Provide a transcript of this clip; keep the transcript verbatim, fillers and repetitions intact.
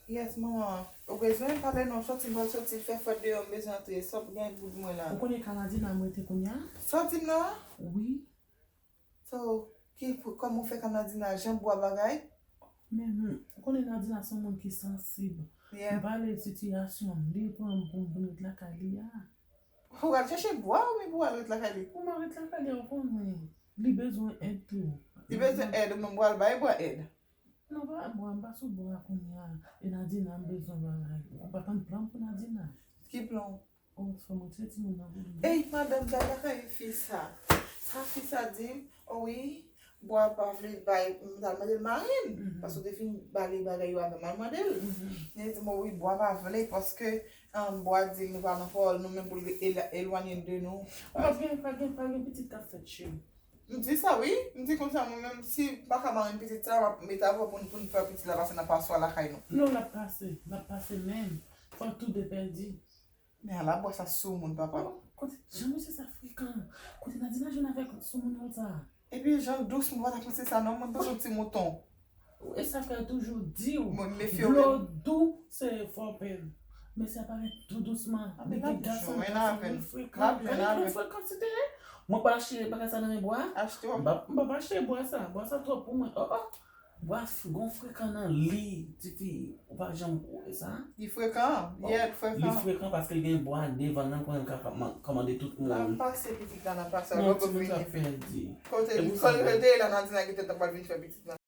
Yes, manman. Ou bezwen pale non, sòti, m pral sòti, fè fwèt deyò, m bezwen antre. Sa w gen pou di mwen la? Ou konnen ka Nadina m rete kounye a? Sa w di m la? Wi. So, ki, kòman w fè ka Nadina, jan bwa bagay? Men, hmm, ou konnen Nadina se yon moun ki sansib. Yeah. M pale sitiyasyon m, li pran m pou m vin ret lakay li a. Ou al chèche bwa oubyen pou w al ret lakay li? Pou m al ret lakay li a, ou konnen. Li bezwen èd tou. Li bezwen èd, ou menm w al bay bwa èd? Non, pa bwa, m pa sou bwa kounye a. E Nadina, m bezwen bagay. Ou pa tann plan pou Nadina? Ki plan? Oh, fò m retire timoun nan pou li. Ey, madanm, gad lakay fi sa. Sa fi sa di m, oh wi, bwa pa vle bay, m t al mande l marin, paske w te fin bale bagay yo avè m, al mande l. Li di m, oh wi, bwa pa vle, paske, um, bwa di nou pa nan pawòl nou, men pou l el-, elwanye de nou. Pa gen, pa gen, pa gen pitit k ap fèt, cheri. M di sa, wi. M di konsa, mwen menm, si m pa ka marin pitit sa, m ap mete avè w pou n, pou n fè pitit la pase nan paswa lakay nou. Non, l ap pase, l ap pase menm. Fò tou de pèdi. Men ala bwa sa soumoun, papa. Oh, kote jan mesye sa frekan. Kote Nadina jwenn avèk soumoun sa? Epi jan dous, mwen pa ta panse sa non, mwen panse yon ti mouton. E sa fè yo toujou di w, dlo dou se fò pèl. Men sa parèt tou dousman. Li gen gason, gason li frekan. Gade ki frekan se te ye. Mwen pa achte bagay sa nan men bwa. M pa, m pa achte bwa sa. Bwa sa twòp pou mwen. Oh, oh. Bwa gon frekan nan li, tifi. Ou pa janm wè sa? Li frekan. Li frekan paske li gen bwa devan nan, konnen l ka kòmande tout moun. N ap pase pitit la, n ap pase. Kote, kote la Nadina gentan pral vin fè pitit la.